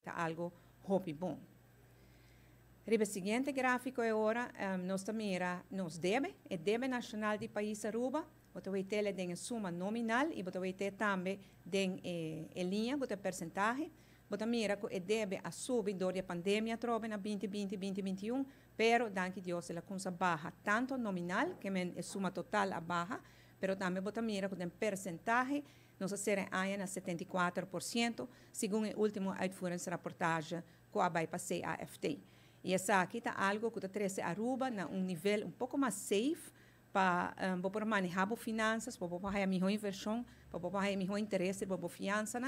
Ta algo hopi bon. Riba siguiente grafico e ora, nos ta mira nos debe, e debe nacional di pais Aruba. Bo ta wet'e den suma nominal y bo ta wet'e tambe den e liña, bo ta porcentahe. Bo ta mira cu e debe a subi door di pandemia trobe na 2020, 2021, pero danki Dios el a cuminsa baha tanto nominal, kiermen e suma total a baha, pero tambe bo ta mira cu den porcentahe nos a cera aña na 74%, segun e ultimo uitvoeringsrapportage cu a bay pa CAFT. Y esaki ta algo cu ta trece Aruba na un nivel un poco mas safe pa por maneha bo finanzas, pa por haya miho inversion, pa por haya miho interes pa bo fianza.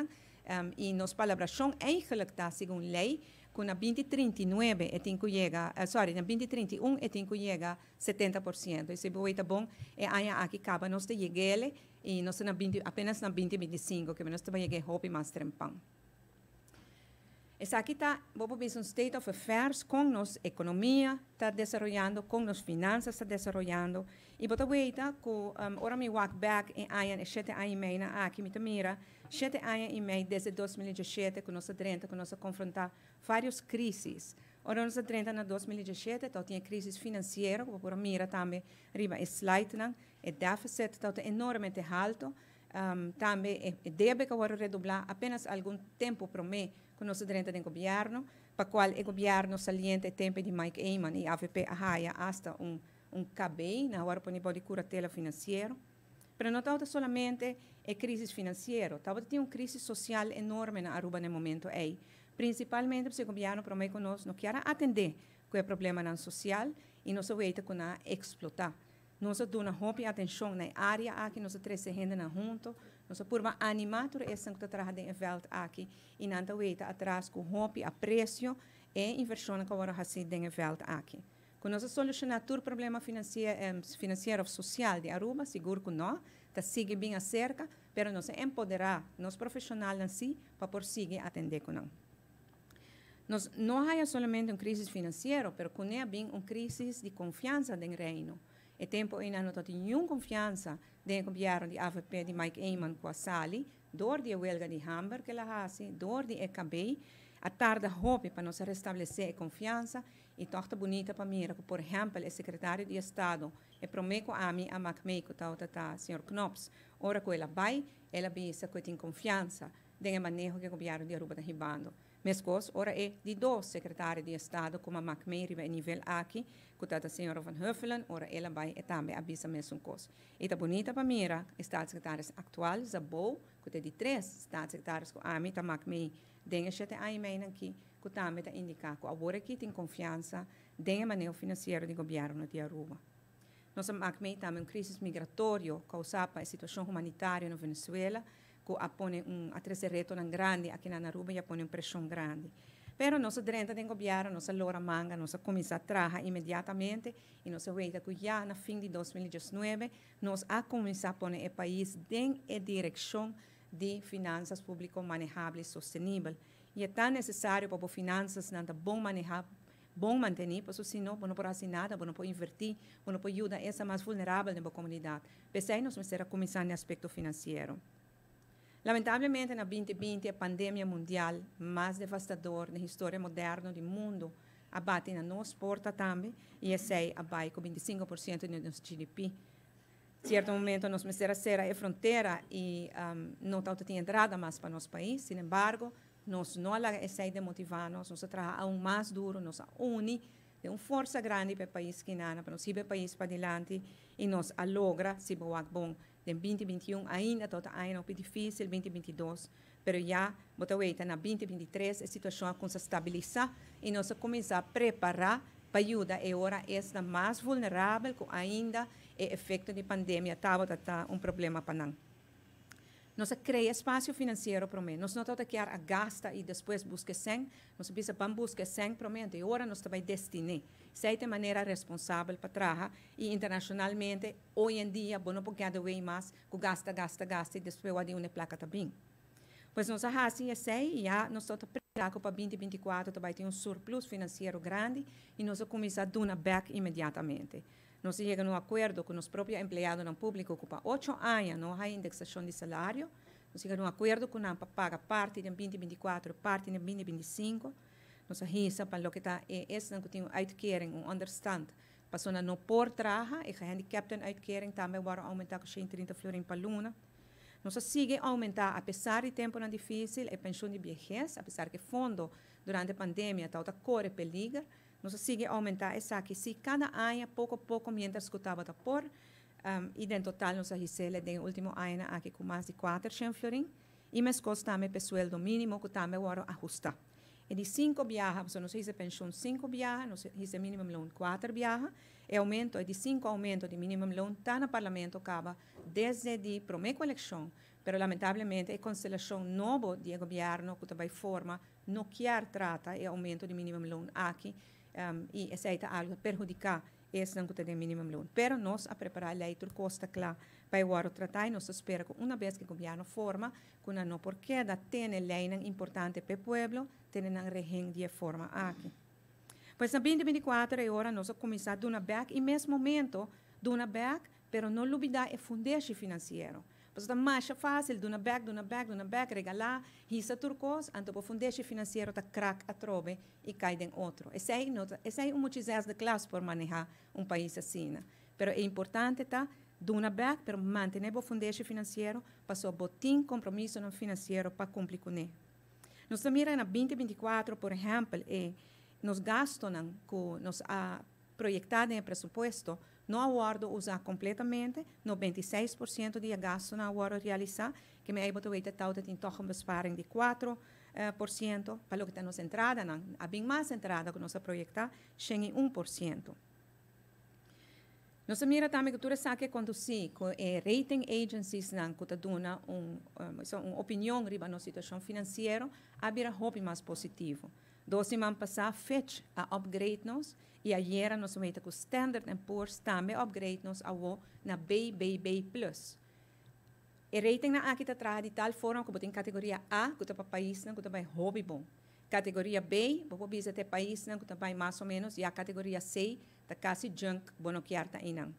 Y nos palabracion eigenlijk ta segun ley cu na 2039 e tin cu yega, sorry, na 2031 e tin cu yega 70%. Y si bo ta bon, e aña aki caba nos ta yeg'e y nos na 20, apenas na 2025, cu nos ta yega hopi mas trempan. Esaki ta, bo un state of affairs cu nos economia ta desaroyando, cu nos finanzas ta desaroyando. Y bo ta weta cu ora mi walk back e aña, 7 aña y mei na aki, mi mira, 7 aña y mei desde 2017 cu nos a drenta, cu nos a confronta varios crisis. Ora nos a drenta na 2017, tabatin crisis financiero, cu por mira tambe riba e slide nan, e deficit ta enormemente halto, tambe e debe cu a redobla apenas algun tempo prome cu nos a drenta den gobierno, pa cual e gobierno saliente tempo di Mike Eman y AVP a haya hasta un KB, na ora pone di curatela financiero. Pero no tabata solamente e crisis financiero, tabatin un crisis social enorme na Aruba na e momento ey. Principalmente pasobra e gobierno prome cu nos no kier atende cu e problema social y nos a weta cu a explota. Nos a duna hopi atencion na area aki, nos a trece hendenan hunto, nos a purba anima tur esnan cu ta traha den veld aki y nan ta weta atras cu hopi aprecio e inversion cu awor a haci den veld aki. Cu nos a soluciona tur problema financiero of social di Aruba? Sigur cu no, ta sigui bin acerca, pero nos a empodera nos profesionalnan si pa por sigui atende cu nan. Nos no a haya solamente un crisis financiero, pero cu a bin un crisis di confianza den Reino. E tempo ey no tin ningun confianza den gobierno di AVP di Mike Eman cu a sali, door di huelga di hamber cu el a hasi, door di EKB, a tarda hopi pa nos restablece e confianza y toch ta bunita pa mira cu, por ehempel, e secretario di Estado, e prome cu ami a maak mee cu ta señor Knops, ora cu el a bay, el a bisa cu tin confianza den maneho cu e gobierno di Aruba ta hibando. Mescos, ora e di dos secretario di Estado cu a maak mee riba e nivel aki, cu ta señora Van Huffelen, ora el a bay e tambe a bisa mesun cos. Y ta bunita pa mira, staatssecretaris actual, Szabó, cu ta di tres staatssecretaris cu ami ta maak mee den 7 aña y mei aki, cu tambe ta indica cu awor aki tin confianza den maneho financiero di gobierno di Aruba. Nos a maak mee tambe un crisis migratorio causa pa e situacion humanitario na Venezuela, cu a pone un a trece reto grandi aki na Aruba y a pone un presion grandi. Pero nos a drenta den gobierno, nos a lora manga, nos a cuminsa traha inmediatamente y nos a weta cu ya na fin di 2019 nos a cuminsa pone e pais den direccion di finanzas publico manehabel y sostenibel. Y ta necesario pa finanzas nan ta bon maneha, bon mantene, pasobra si no, no por haci nada, no por inverti, no por yuda esnan mas vulnerabel den comunidad. Pesey nos mester a cuminsa den aspecto financiero. Lamentablemente, na 2020, e pandemia mundial mas devastador na historia moderno di mundo a bati na nos porta tambe y esey a bay cu 25% di nos GDP. Cierto momento nos mester a cera e frontera y no tin entrada mas pa nos pais. Sin embargo, nos no a laga esey demotiva nos, nos a traha aun mas duro, nos a uni den un forsa grandi pa e pais cu pa nos hiba e pais padilanti y nos a logra, si bo bon, den 2021 ainda ta ainda un dificil, 2022, pero ya bo ta weta na 2023 e situacion a cuminsa stabilisa y nos a cuminsa prepara pa yuda e ora esnan mas vulnerabel cu ainda e efecto di pandemia tabata un problema pa nan. Nos a crea espacio financiero prome. Nos no tabata kier a gasta y despues busca cen. Nos a bisa ban busca cen prome y ora nos tambe destina. Esey ta e manera responsabel pa traha y internacionalmente, hoy en dia, bo no por keda way mas cu gasta, gasta, gasta y despues di unda placa ta bin. Pues nos a haci esey, ya nos ta prepara pa 2024 tambe tin un surplus financiero grandi y nos a cuminsa duna back inmediatamente. Nos a yega na un acuerdo cu nos propio empleadonan publico cu pa 8 aña no tin indexacion di salario. Nos a yega na un akuerdo ku nan pa paga parti den 2024, parti den 2025. Nos a hisa pa loke ta e esnan ku tin un uitkering, un onderstand, pasobra nan no por traha, e gehandicaptenuitkering tambe a wòrdu oumentá ku 130 florin pa luna. Nos a sigui oumentá, apesar di tempunan difísil, e penshun di biehes, apesar ku e fondo durante pandemia tabata kore peliger. Nos a sigui oumentá esaki sí kada aña poko poko miéntras ku tabata por, i den total nos a his'é den e último añanan aki ku mas di 400 florin. I meskos tambe pa e sueldo mínimo ku tambe a wòrdu ahustá. E di sinku biaha, pasobra nos a hisa penshun sinku biaha, nos a hisa minimumloon kuater biaha. E oumento, e di sinku oumento di minimumloon ta na parlamento kaba desde di promé ku elekshon, pero lamentablemente e konstelashon nobo di e gobièrnu ku ta bai forma no kier trata e oumento di minimumloon aki i esei ta algu ta perhudiká esnan ku ta den minimumloon. Pero nos a prepará e lei tur kos ta kla pa e wòrdu tratá i nos ta spera ku una bes ku e gobièrnu forma ku nan no por keda tene leinan importante p'e pueblo, tene nan rehen di e forma aki. Pues na 2024 e ora nos a kuminsá duna bèk i mes momento duna bèk, pero no lubidá e fundeshi finansiero. Pasobra ta masha fásil duna bèk, duna bèk, duna bèk, regalá, hisa tur kos, anto bo fundeshi finansiero ta krak atrobe i kai den otro. Esei no ta, esei un muchi zesde klas por manehá un pais asina. Pero e importante ta duna bèk, pero mantené bo fundeshi finansiero, pasobra bo tin kompromisonan finansiero pa kumpli kuné. Nos ta mira na 2024, por ehèmpel, e nos gastonan ku nos a proyektá den e presupuesto no a wòrdu usá kompletamente, 96% di e gastonan a wòrdu realisá, ke mi ei bo ta weta tau ta tin tòg un besparing di 4% pa loke ta nos entradanan. A bin mas entrada ku nos a proyektá, 101%. Nos a mira tambe ku tur esaki a kondusí ku e rating agenciesnan ku ta duna un un opinion riba nos situashon finansiero a bira hopi mas positivo. Dos siman pasá Fitch a upgrade nos i ayera nos a weta ku Standard and Poor's tambe a upgrade nos awo na BBB plus. E ratingnan aki ta traha di tal forma ku bo tin kategoria A ku ta pa paisnan ku ta bai hopi bon. Kategoria B, bo por bisa ta e paisnan ku ta bai mas o ménos, ya kategoria C ta kasi junk, bo no kier ta einan.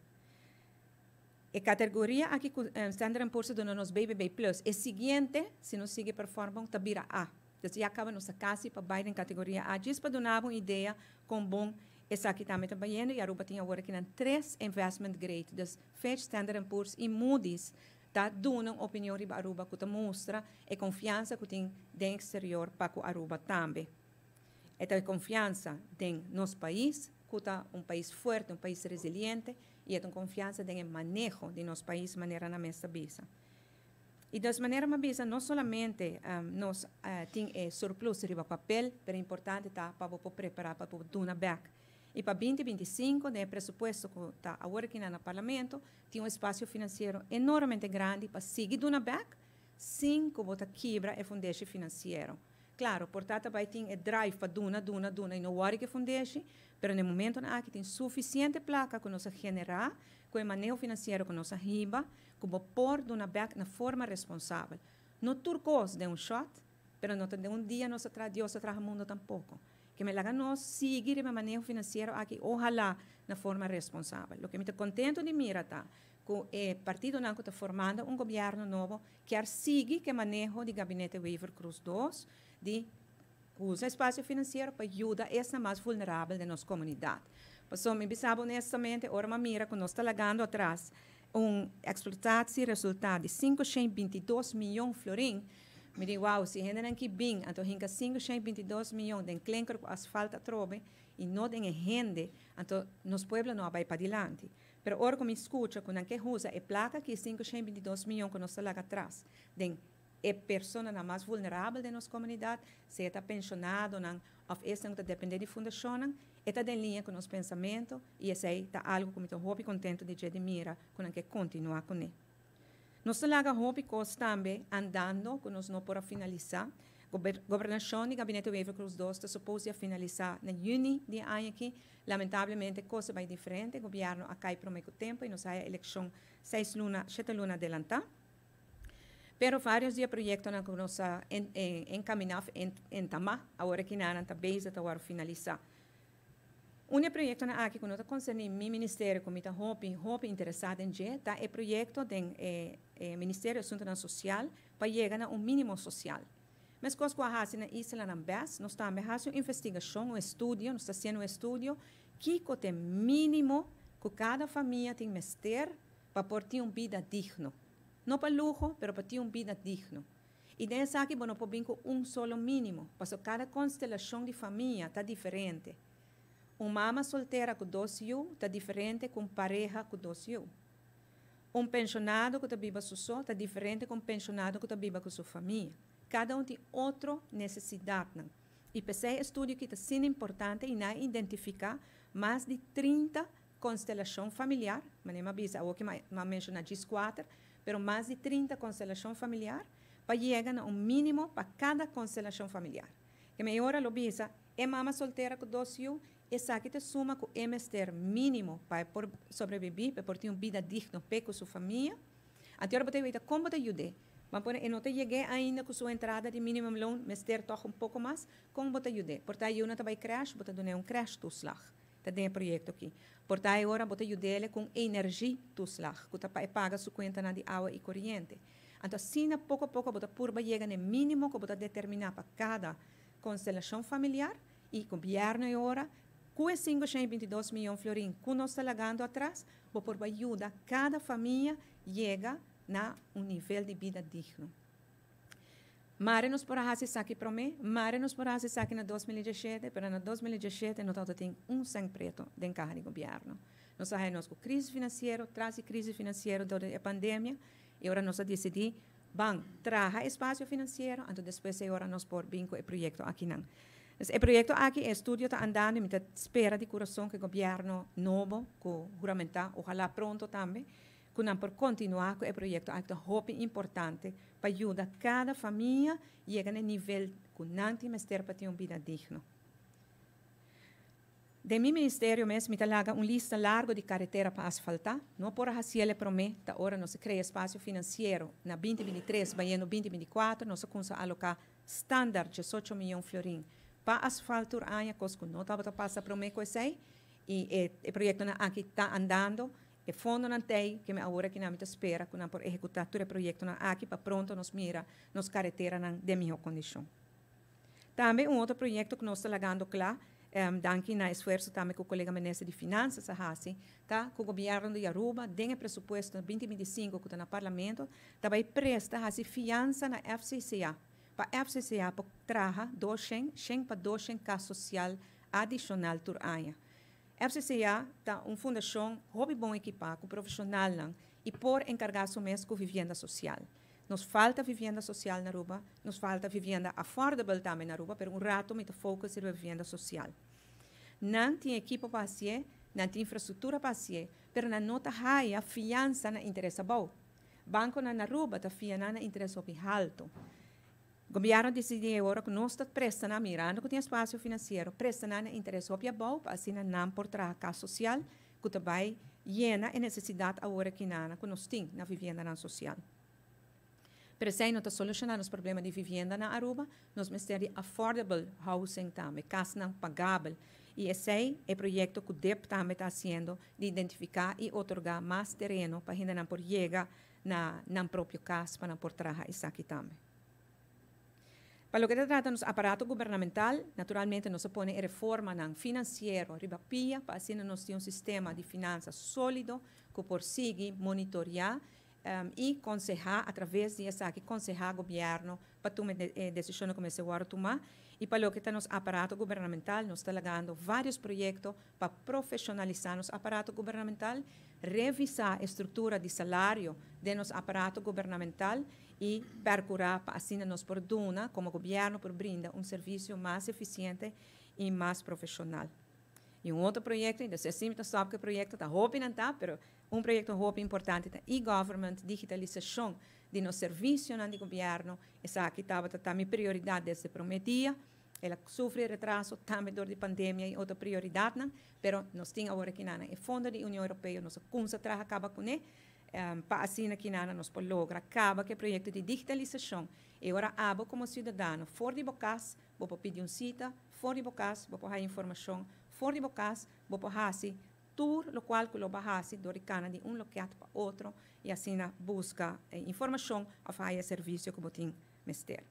E kategoria aki ku Standard and Poor's ta duna nos BBB plus, e siguiente, si nos sigui perform bon, ta bira A. Dus ya kaba nos ta kasi pa bai den kategoria A. Djis pa duna bo un idea kon bon esaki tambe ta bayendo i Aruba tin awor akinan tres investment grade. Dus Fitch, Standard and Poor's i Moody's ta duna un opinion riba Aruba ku ta mustra e konfiansa ku tin den eksterior pa ku Aruba tambe. E ta e konfiansa den nos pais, ku ta un pais fuerte, un pais resiliente, i e ta un konfiansa den e maneho di nos pais manera nan mes ta bisa. I des manera mi a bisa no solamente nos tin e surplus riba papel, pero importante ta pa bo por prepara pa bo duna bek. I pa 2025 den e presupuesto ku ta awor aki na Parlamento tin un espasio finansiero enormemente grandi pa sigui duna bek sin ku bo ta kibra e fundeshi finansiero. Klaro, por ta ta bai tin e drive pa duna, duna, duna i no wòri ku e fundeshi, pero na e momentonan aki tin sufisiente plaka ku nos a generá ku e maneho finansiero ku nos a hiba ku bo por duna bek na forma responsabel. No tur kos den un shòt, pero no ta den un dia nos a traha, Dios a traha mundo tampoko. Ke me laga nos sigui riba e maneho finansiero aki, ohalá na forma responsabel. Loke mi ta kontento di mira ta ku e partidonan ku ta formando un gobièrnu nobo kier sigui ku e maneho di Gabinete Wever-Croes dos di usa espasio finansiero pa yuda esnan mas vulnerabel den nos komunidat. Pasobra mi bisa bo honestamente, ora mi a mira ku nos ta lagando atras un eksplotatie resultá di 522 miyon florin, mi di, Wow, si hendenan ki bin, anto hinka 522 miyon den klinker ku asfalt atrobe i no den e hende, anto nos pueblo no a bai padilanti. Pero ora ku mi skucha ku nan ke usa e plaka ki 522 miyon ku nos ta laga atras den e personanan mas vulnerabel den nos komunidat, sea ta penshonadonan òf esnan ku ta dependé di fundashonnan, e ta den liña ku nos pensamentu i esei ta algu ku mi ta hopi kontentu di dje di mira ku nan ke kontinuá kuné. Nos ta laga hopi kos tambe andando ku nos no por a finalisá. Gobernashon di Gabinete Wever-Croes dos ta supos di a finalisá na yüni di e aña aki. Lamentablemente kos a bai diferente, gobièrnu a kai promé ku tempu i nos haya elekshon seis luna, shete luna adelantá. Pero varios di e proyectonan cu nos a encamina of entamá, awor aki nan ta bezig ta wòrdu finalisá. Un proyecto nan aki cu no ta concerni mi ministerio, cu mi ta hopi, hopi interesa den dje, ta e proyecto di Ministerio di Asunto Social pa yega na un minimo social. Mescos cu a haci na islanan BES, nos tambe a haci un investigacion, un estudio, nos ta haciendo un estudio, kico ta minimo cu cada famia tin mester pa por tin un bida digno. No pa luho, pero pa tin un bida digno. Y den esaki, bo no por bin cu un solo minimo, pasobra cada constelacion di famia ta diferente. Un mama soltera cu dos yiu ta diferente cu un pareha cu dos yiu. Un pensionado cu ta biba su so ta diferente cu un pensionado cu ta biba cu su famia. Cada un tin otro necesidad. Y p'esey e estudio aki ta asina importante y nan a identifica mas di 30 constelacion familiar, mas m'a bisa, cu m'a menciona 4, pero mas di 30 constelacion familiar, pa yega na un minimo pa cada constelacion familiar. Kiermen ora lo bisa, e mama soltera cu dos yiu, esaki ta e suma cu e mester minimo pa por sobrevivi, pa por tin un bida digno pa cu su famia. Anto ora bo ta con bo ta yuda? Ma por e no ta yega ainda cu su entrada di minimum loan, mester toch un poco mas, con bo ta yuda? Por ta yiu ta bay crèche, bo ta duna un crèche toeslag. Ta den e proyecto aki. Por ta ora bo ta yuda cu energie toeslag, cu ta paga su cuenta nan di awa y coriente. Anto, asina, poco poco, bo ta purba yega na minimo cu bo ta determina pa cada constelacion familiar y gobierno e ora, cu 522 miyon florin cu nos ta lagando atras, bo por yuda cada famia yega na un nivel di bida digno. Mare nos por haci esaki prome, mare nos por haci esaki na 2017, pero na 2017 no tabatin un cen preto den caha di gobierno. Nos a haya cu crisis financiero, tras di crisis financiero durante e pandemia, y awor nos a dicidi, ban, traha espacio financiero, anto despues awor nos por bin cu e proyecto aki nan. E proyecto aki, e estudio ta andando, mi ta spera di curason cu gobierno nobo, cu huramenta, ohala pronto tambe, cu nan por continua cu e proyecto aki, hopi importante pa yuda cada famia yega na nivel cu nan tin mester pa tin un bida digno. Den mi ministerio mes, mi ta laga un lista largo di caretera pa asfalta, no por haci prome, ta ora nos crea espacio financiero na 2023, bayendo 2024, nos a cuminsa aloca standard 18 miyon florin pa asfalto aña, cos cu no tabata pasa prome cu esey, y e proyecto aki ta andando, e fondonan t'ey, kiermen awor aki nan ta spera cu nan por ehecuta tur e proyecto aki pa pronto nos mira nos careteranan den miho condicion. Tambe un otro proyecto cu nos ta lagando cla, danki na esfuerso tambe cu e colega minister di Finanzas a haci, ta cu gobierno di Aruba, den presupuesto 2025 cu ta na parlamento, tambe presta haci fiansa na FCCA, pa FCCA pa traha 200, 100 pa 200 cas social adicional tur aña. FCCA ta un fundacion hopi bon equipa cu profesional y por encarga su mes cu vivienda social. Nos falta vivienda social na Aruba, nos falta vivienda affordable tambe na Aruba, pero un rato mi ta focus riba vivienda social. Nan tin ekipo pa haci, nan tin infrastructura pa haci, pero nan no ta haya fiansa na interes abou. Banconan na Aruba ta fia na interes halto. Gobierno a dicidi awor cu nos ta presta nan, mirando cu tin espacio financiero, presta nan na interes abou, pa asina nan por traha cas social, cu tambe yena e necesidad awor aki na cu nos tin na vivienda social. Pero esey no ta soluciona e problema di vivienda na Aruba, nos mester di affordable housing tambe, cas pagabel. Y esey ta e proyecto cu DIP tambe ta haciendo di identifica y otorga mas tereno pa hende por yega na nan propio cas pa por traha esaki tambe. Pa loke ta trata nos aparato gubernamental, naturalmente nos a pone reforma nan financiero riba pia pa asina nos tin un sistema di finansa solido cu por sigui monitorea y conseha atraves di esaki, conseha gobierno pa tuma decision cu mester tuma. Y pa loke ta nos aparato gubernamental, nos ta lagando varios proyecto pa profesionalisa nos aparato gubernamental, revisa e structura di salario di nos aparato gubernamental y percura pa asina nos por duna, como gobierno, por brinda un servicio mas eficiente y mas profesional. Y un otro proyecto, y asina ta sabi cu e proyecto ta hopi nan ta, pero un proyecto hopi importante ta e-government, digitalisacion di nos servicio di gobierno. Esaki tabata mi prioridad desde prome dia. El a sufri retraso tambe door di pandemia y otro prioridad, pero nos tin awor aki na e fondo di Union Europeo, nos a cuminsa traha caba cu ne, pa asina aki nos por logra caba cu e proyecto di digitalisacion. Y awor abo como ciudadano, for di bo cas, bo por pidi un cita, for di bo cas, bo por informacion. For di bo cas, bo por haci tur locual cu lo bo a haci door di cana di un loket pa otro y asina busca informacion of haya servicio cu bo tin mester.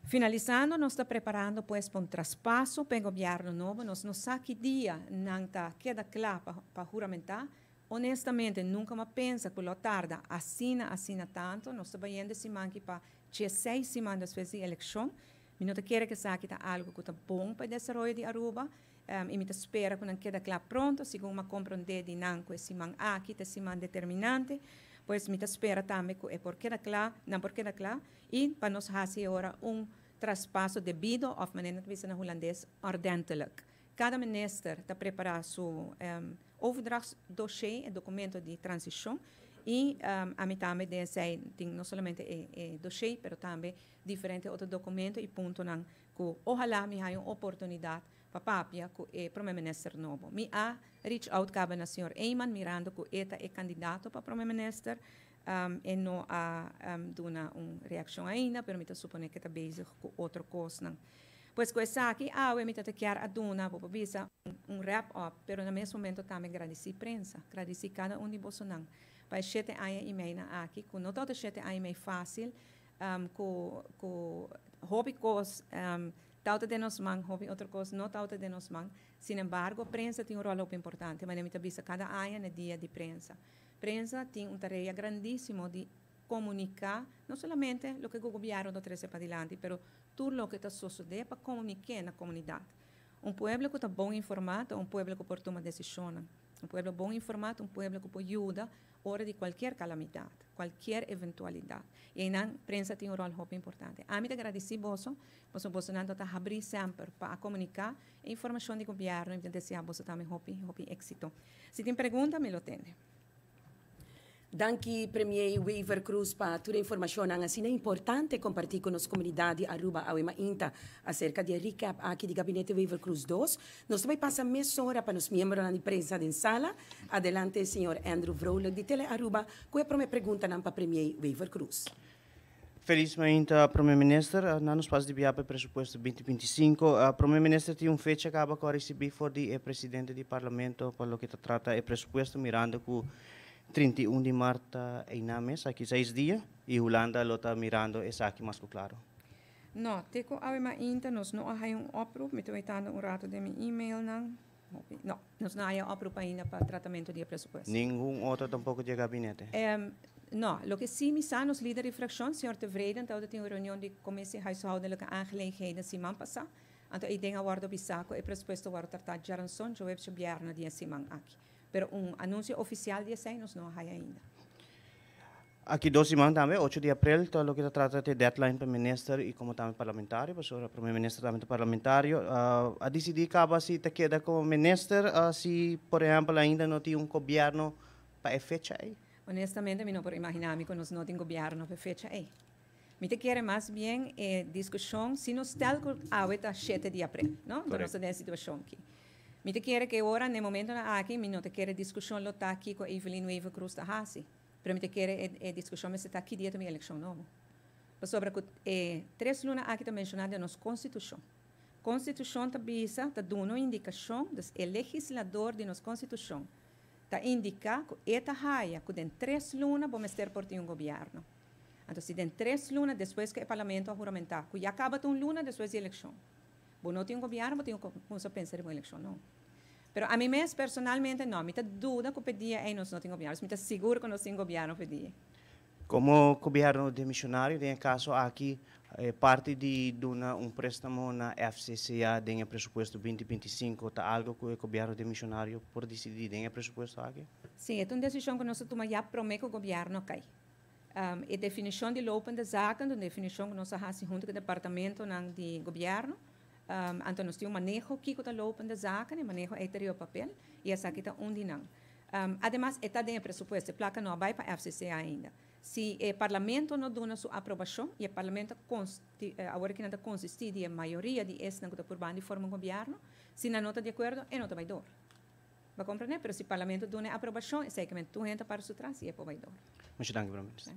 Finalisando, nos ta preparando pues pa un traspaso pa e gobierno nobo. Nos no sa ki dia nan ta keda cla pa huramenta. Honestamente, nunca m'a pensa cu lo tarda asina, asina tanto. Nos ta bayendo e siman aki pa 16 siman despues di eleccion. Mi no ta kere cu esaki ta algo cu ta bon pa e desaroyo di Aruba. Y mi ta spera cu nan keda cla pronto, segun m'a compronde di nan cu e siman aki ta e siman determinante. Pues mi ta spera tambe cu e por keda cla, nan por keda cla y pa nos haci e ora un traspaso debido of manera nan ta bisa na Hulandes, ordentelijk. Cada minister ta prepara su overdrachtsdossier, e documento di transicion, y ami tambe den esey tin no solamente e dossier, pero tambe diferente otro documento y puntonan cu ohala mi haya un oportunidad pa papia cu e Prome Minister nobo. Mi a reach out caba na señor Eman mirando cu e ta e candidato pa Prome Minister. E no a duna un reaccion ainda, pero mi ta supone cu e ta bezig cu otro cosnan. Pues cu esaki awe mi ta kier a duna, bo por bisa, un wrap up, pero na mes momento tambe gradici prensa, gradici cada un di bosonan pa e 7 aña y mei aki, cu no ta 7 aña y mei facil, cu hopi cos tawata den nos man, hopi otro cos no tawata den nos man. Sin embargo, prensa tin un rol hopi importante, mas mi ta bisa cada aña na dia di prensa. Prensa tin un tarea grandisimo di comunica no solamente loke e gobierno ta trece padilanti, pero tur loke ta sucede pa comunica na comunidad. Un pueblo cu ta bon informa, un pueblo cu por tuma decision. Un pueblo bon informa, un pueblo cu por yuda ora di cualkier calamidad, cualkier eventualidad. Y ey prensa tin un rol hopi importante. Ami ta gradici boso, boso boso ta habri semper pa comunica informacion di gobierno y desea boso tambe hopi, hopi exito. Si tin pregunta, mi lo tende. Danki, Premier Wever Croes, pa tur e informacion asina importante comparti cu nos comunidad di Aruba awe mainta acerca di recap aki di Gabinete Wever Croes 2. Nos ta bay pasa mesora pa nos miembronan di prensa den sala. Adelante, señor Andrew Vrolijk di Tele Aruba, cu e prome pregunta pa Premier Wever Croes. Feliz mainta, Prome Minister. Na nos pas di biaha presupuesto 2025. Prome Minister, tin un fecha caba cu a ricibi for di e presidente di Parlamento pa loke ta trata e presupuesto, mirando cu 31 di maart ta mes, aki 6 dia, y Hulanda lo ta mirando esaki mas cla? No, te cu awe mainta nos no a haya un oproep, mi ta waitando un rato den mi e-mail nan. No, nos no a haya oproep ainda pa tratamento di presupuesto. Ningun otro tampoco di gabinete? No, loke si mi sa, nos lider di fraccion, señor Tevreden, tabatin un reunion di Commissie Huishoudelijke Aangelegenheden siman pasa. Anto, e den a wordo bisa cu e presupuesto wordo trata diaranson, diahuebs, diabierna di siman aki. Pero un anuncio oficial di esey nos no a haya ainda. Aki 2 siman tambe, 8 di april, ta loke ta trata di deadline pa minister y como tambe parlamentario, pasobra prome minister tambe parlamentario. A dicidi caba si ta keda como minister, si por ehempel ainda no tin un gobierno pa e fecha ey? Honestamente, mi no por imagina mi cu nos no tin gobierno pa e fecha ey. Mi ta kere mas bien discusion, si nos stel cu awe ta 7 di april, no? Anto nos ta den situacion aki. Mi ta kere cu ora, na momento aki, mi no ta kere discusion lo ta aki cu Evelyn Wever Croes ta hasi. Pero mi ta kere e discusion mester ta ki dia ta bin eleccion nobo. Pasobra cu 3 luna aki ta menciona den nos constitucion. Constitucion ta bisa, ta duna indicacion, dus e legislador di nos constitucion ta indica cu e ta haya cu den 3 luna bo mester por tin un gobierno. Anto, si den 3 luna despues cu e parlamento a huramenta, cu ya caba un luna despues di eleccion, bo no tin un gobierno, bo tin cu pensa den un eleccion nobo. Pero ami mes personalmente no, mi ta duda cu pa e dia ey nos no tin gobierno, mi ta sigur cu nos tin gobierno pa e dia. Como gobierno demisionario, den caso aki, parti di duna un prestamo na FCCA den presupuesto 2025, ta algo cu e gobierno demisionario por dicidi den presupuesto aki? Si, e un decision cu nos a tuma ya prome cu e gobierno cay. E definicion di lopende zaken, e definicion cu nos a haci hunto cu e departamento di gobierno. Anto nos tin un maneho kico ta lopende zaken, e maneho ta riba papel, y esaki ta un di nan. Ademas, ta den presupuesto, e placa no a bay pa FCCA ainda. Si e parlamento no duna su aprobacion, y e parlamento awor cu ta consisti di mayoria di esnan cu ta purbando di forma gobierno, si no ta di acuerdo, e no ta bay door. Bo a comprende? Pero si parlamento duna aprobacion, esey kiermen tur hende para su tras y e por bay door. Masha danki, Minister.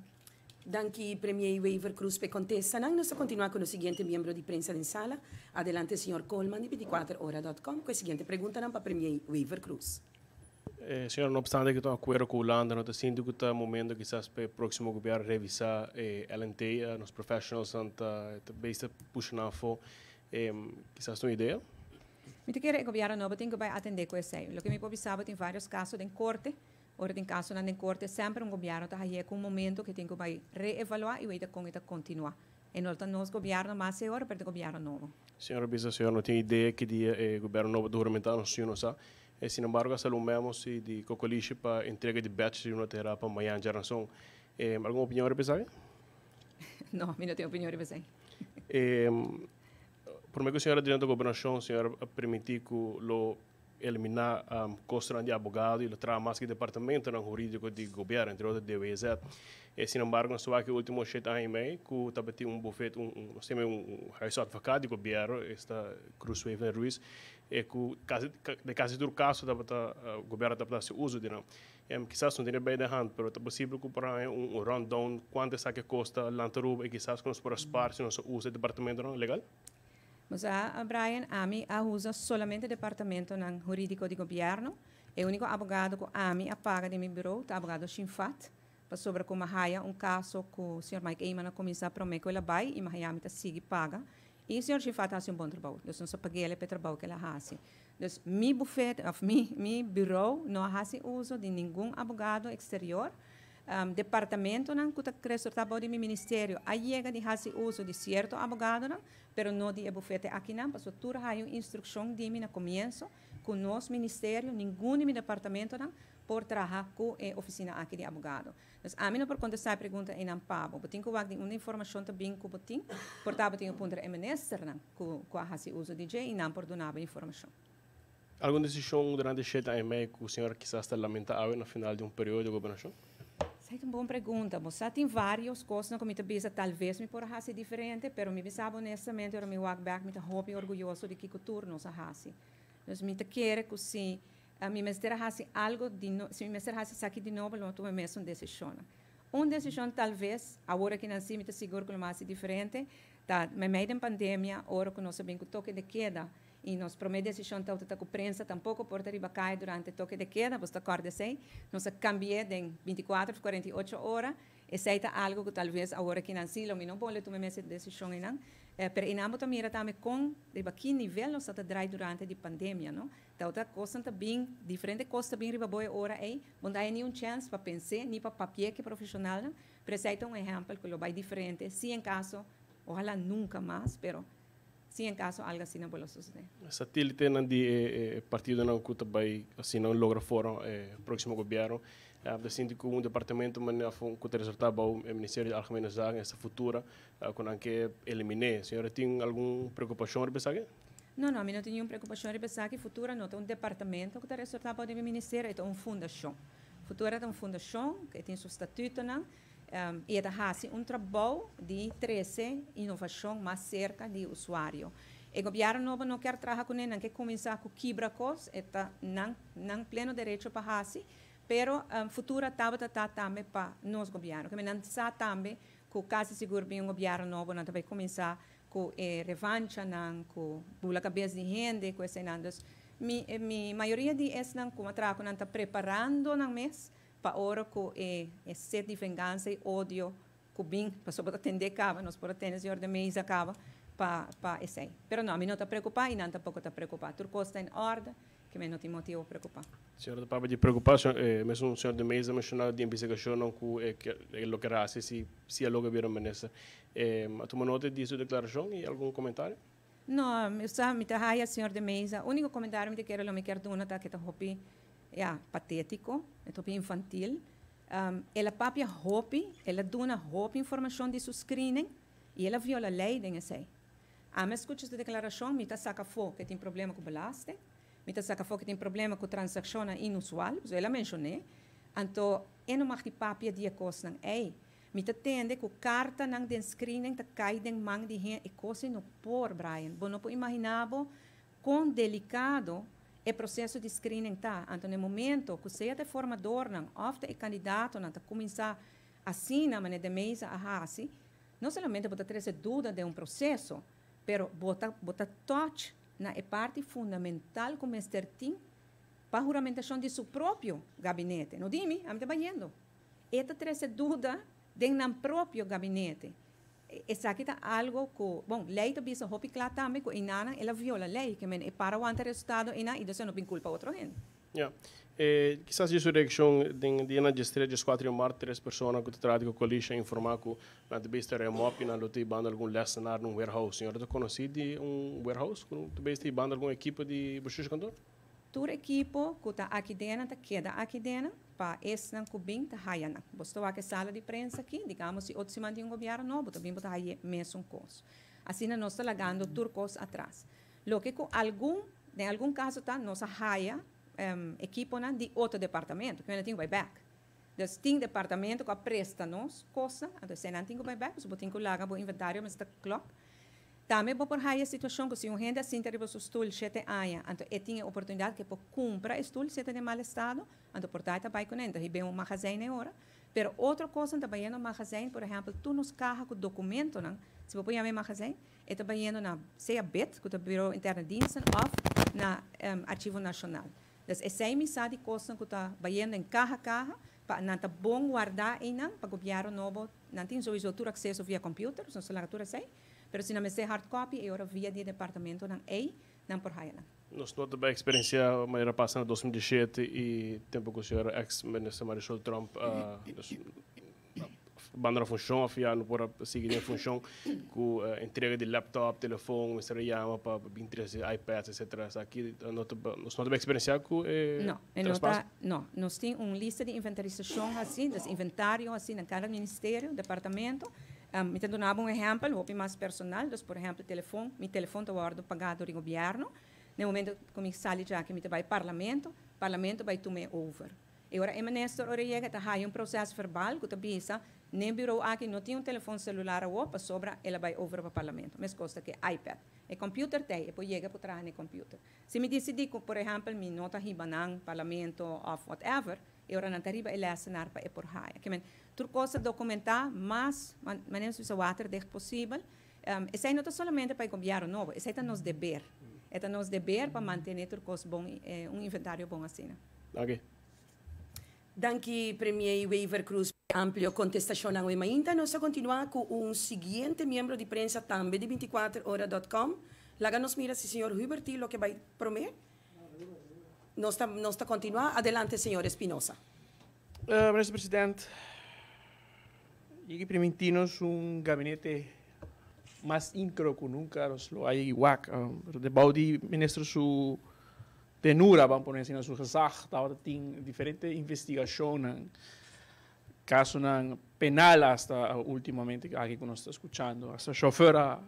Danki, Premier Wever Croes, pa contesta. Nos ta continua cu e siguiente miembro di prensa den sala. Adelante, señor Coleman, di 24ora.com, cu e siguiente pregunta pa Premier Wever Croes. Señor, no obstante cu tin acuerdo cu Hulanda, no ta sinti cu ta momento kisas pa e proximo gobierno revisa LNT, nos professionals ta basta pusha na afo, kisas un idea? Mi ta kere e gobierno nobo tin cu bay atende cu esey. Loke mi por bisa, tin varios caso den corte. Ora tin caso den corte, semper un gobierno ta haya cu un momento cu tin cu bay reevalua y wak con ta continua. E no ta nos gobierno mas awor, pero gobierno nobo. Señora bisa, señora no tin idea ki dia e gobierno nobo ta huramenta, no sa. Sin embargo, a un memo si di Cocolishi pa entrega di badge di un tera pa mañan djarason. Algun opinion riba esaki? No, mi no tin opinion riba esaki. Prome cu señora durante e gobernacion, señora a permiti cu lo elimina costo di abogado y lo traha mas cu departamento huridico di gobierno, entre otro DWZ. Sin embargo, nos cu ultimo 7 aña y mei, cu tabatin un bufete, un, un huisadvocaat di gobierno, esta Cruz Wever Ruiz, y cu casi, den casi tur caso tabata, gobierno tabata haci uso di nan. Kisas no tin bij de hand, pero ta posibel cu por un rundown cuanto esaki a costa Land Aruba y kisas cu nos por spaar si nos usa e departamento legal? Mas a Brian, ami a usa solamente departamento nan huridico di gobierno. E unico abogado cu ami a paga di mi bureau ta abogado Shinfat. Pasobra cu m'a haya un caso cu señor Mike Eman a cuminsa prome cu el a bay y m'a haya mi ta sigui paga. Y señor Shinfat a haci un bon trabou. Dus nos a pag'e pa e trabou cu el a haci. Dus mi bufete, of mi bureau no a haci uso di ningun abogado exterior. Departamento nan cu ta resorta di mi ministerio a yega di haci uso di cierto abogado nan, pero no di e bufete aki nan, paso tur a haya un instruccion di mi na comienso, cu nos ministerio, ningun di mi departamento nan, por traha cu e oficina aki di abogado. Dus ami no por contesta e pregunta ey pa bo. Bo tin cu wak di unda informacion ta bin cu bo tin, por ta bo tin puntra e minister nan, cu a haci uso di dje, y nan por duna bo informacion. Algun decision durante 7 aña y mei cu señora kisas ta lamenta na final di un periodo di gobernacion? Esey ta un bon pregunta. Bo tin varios cos cu mi ta bisa, talbes mi por haci diferente, pero mi bisa honestamente, ora mi wak back, mi ta hopi orguyoso di kico tur nos a haci. Dus mi ta kere cu si mi mester haci algo di no, si mi mester haci esaki di nobo, lo tuma mesun decision. Un decision talbes, awor aki nan mi ta sigur cu lo haci diferente, ta mey di pandemia, ora cu nos a bin cu toque de queda, y nos prome decision ta cu prensa tampoco por ta riba caya durante toque de queda, bo ta corda esey, nos a cambia den 24, 48 ora. Esey ta algo cu talbes awor aki nan lo mi no bolbe tuma e decision nan, pero einan bo ta mira tambe con riba ki nivel nos ta draai durante di pandemia, no? Ta otro cos ta bin, diferente cos ta bin riba bo ora ey, bo no tin un chance pa pensa, ni pa papia cu profesional, no? Pero esey ta un ehempel cu lo bay diferente, si en caso, ohala nunca mas, pero si en caso algo asina no por sucede. Satelite nan di partido nan cu bay asina nan logra forma proximo gobierno. Ta sinti cu un departamento manera cu ta resorta bou e Ministerio di Algemene Zaken, esta Futura, cu nan kier elimina. Señora tin algun preocupacion riba esaki? No, ami no tin ningun preocupacion riba esaki. Futura no ta un departamento cu ta resorta bou e ministerio, e ta un fundacion. Futura ta un fundacion cu tin su statuto nan, y ta haci un trabou di trece inovacion mas cerca di usuario. E gobierno nobo no kier traha cu ne, nan kier cuminsa cu kibra cos, ta nan pleno derecho pa haci, pero Futura tabata ta tambe pa nos gobierno, cu nan sa tambe cu casi sigur bin un gobierno nobo, nan tambe cuminsa cu revancha nan, cu bula cabes di hende, cu esey nan. Dus mi mayoria di esnan cu a traha nan ta preparando nan mes pa ora cu e sed di venganza y odio cu bin, paso bo a tende caba, nos por a tende señor de Meza caba pa esey. Pero no, ami no ta preocupa y nan tampoco ta preocupa. Tur cos ta na orde, cu mi no tin motibo pa preocupa. Señora papia di preocupacion, mes señor de Meza a menciona di investigacion cu loke haci si e logra bira minister. A tuma nota di su declaracion y algun comentario? No, mi sa mi ta haya señor de Meza. Unico comentario mi kier lo mi kier duna ta cu ta hopi, ja, patetico, e hopi infantil. El a papia hopi, el a duna hopi informacion di su screening y el a viola ley den esey. Ami a scucha e declaracion, mi ta saca afo cu tin problema cu belasting, mi ta saca afo cu tin problema cu transaccion inusual, so el a menciona. Anto, e no mag di papia di cos nan ey. Mi ta tende cu carta nan den screening ta cay den man di hende e cos no por, Brian. Bo no por imagina bo con delicado e proceso di screening ta. Anto, na momento cu sea e formador nan, of e candidato nan ta cuminsa Asina, manera de Meza a hasi, no solamente bo ta trese duda den un proseso, pero bo ta touch na e parti fundamental ku mester tin pa huramentashon di su propio gabinete. No di mi, ami ta bayendo. E ta trese duda den nan propio gabinete. Esaki ta algo ku, bon, lei ta bisa hopi kla tambe ku einan el a viola lei, ke men e para wanta resultado einan i dus no bin kulpa otro hende. Ja. Kisas su reakshon den dia na 3, 4 di mart, tres persona ku ta traha ku coalition informá ku nan ta bezig remop i nan lo ta hibando algun lessenaar na un warehouse. Señora ta konosí di un warehouse ku ta bezig hibando algun ekipo di bestuurskantoor? Tur ekipo ku ta aki den ta keda aki den pa esnan ku bin ta haya nan. Bo ta wak sala di prensa aki, digamos, si otro siman tin un gobièrnu nobo, ta bin bo ta haya mesun kos. Asina nos ta lagando tur kos atras. Loke ku algun, den algun kaso ta, nos a haya ekiponan di otro departamento, ku nan tin ku bai bèk. Dus tin departamento ku a presta nos kos, anto si nan tin ku bai bèk, so bo tin ku laga bo inventario mester klop. Tambe bo por haya situashon ku si un hende a sinta riba su stul 7 aña, anto e tin e oportunidat ku por kumpra e stul si e ta den mal estado, anto por ta bai kuné, anto hib'é un magazijn e ora. Pero otro kos ta bayendo magazijn, por ehèmpel, tur nos kaha ku dokumentonan, si bo por yama magazijn, e ta bayendo na sea BID, ku ta Bureau Interne Diensten, òf na Archivo Nashonal. Dus esei mi sa di kos ku ta bayendo den kaha kaha, pa nan ta bon wardá einan, pa gobièrnu nobo, nan tin sowieso tur akseso via computer, so laga tur esei. Pero si nan mester hard copy, e ora via di departamentonan ei, nan por haya nan. Nos no tabatin eksperensia manera pasa na 2017 i tempu ku señora ex-minister Marisol Tromp bandoná funshon òf ya no por sigui den funshon ku entrega di laptop, telefòn, mester yama pa 23 iPads, etc. Aki no nos no tabatin eksperensia ku No, e no ta, no, nos tin un lista di inventarisashon asina, dus inventario asina na kada ministerio, departamento. Mi ta duna un ehèmpel, hopi mas personal, dus por ehèmpel telefòn, mi telefòn ta wòrdu pagá dor di gobièrnu. Na momento ku mi sali ya ku mi ta bai parlamento, parlamento bai tuma over. I ora e minister ora yega ta haya un proces verbal ku ta bisa den bureau aki no tin un telefòn selular awor pasobra el a bai over pa parlamento. Meskos ku iPad. E computer tin, e por yega pa traha na computer. Si mi disidí ku, por ehèmpel, mi no ta hiba nan parlamento òf whatever, e ora nan ta riba e lessenaar pa e por haya. Ke men, tur kos dokumentá mas, manera usa waterdicht posibel. Esei no ta solamente pa e gobièrnu nobo, esei ta nos deber. E ta nos deber pa mantené tur kos bon, un inventario bon asina. Ok. Danki, Premier Wever Croes. Amplio kontestashon awe mainta. Nos ta kontinuá ku un siguiente miembro di prensa tambe di 24ora.com. Laga nos mira si señor Hubert lo ke bai promé. Nos ta kontinuá. Adelante, señor Espinosa. Minister Presidente, a primintí nos un gabinete mas íntegro ku nunka, nos lo a wak. De bou di minister su tenura, ban pone asina, su gezag, tabatin diferente investigashon, kaso penal hasta últimamente aki ku nos ta skuchando, hasta chauffeur a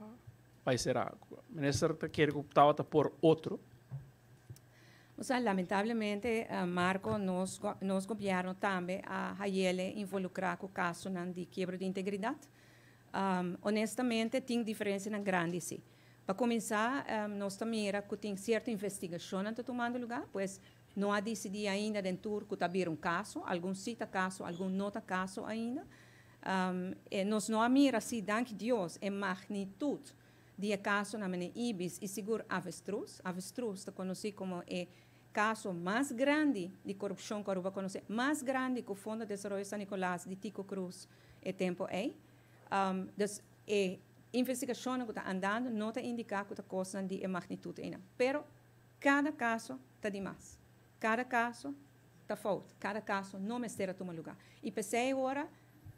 bai será. Minister ta kere ku tabata por otro? Osea, lamentablemente, Marco, nos gobièrnu tambe a hay'é involukrá ku kaso di kiebro di integridat. Honestamente, tin diferensia grandi, sí. Pa kuminsá, nos ta mira ku tin sierto investigashon ta tumando lugá, pues no a disidí ainda den tur ku ta bira un kaso, algun sí ta kaso, algun no ta kaso ainda. I nos no a mira, sí, danki Dios, e magnitut di e kaso na mene Ibis i sigur Avestruz. Avestruz ta konosí komo e kaso mas grandi di korupshon ku Aruba konosé, mas grandi ku Fondo de Desaroyo San Nicolas di Tico Cruz e tempu ei. Dus e investigashon ku ta andando no ta indiká ku ta kos di e magnitut ei. Pero kada kaso ta demas. Kada kaso ta fout. Kada kaso no mester tuma lugá. I p'esei ora,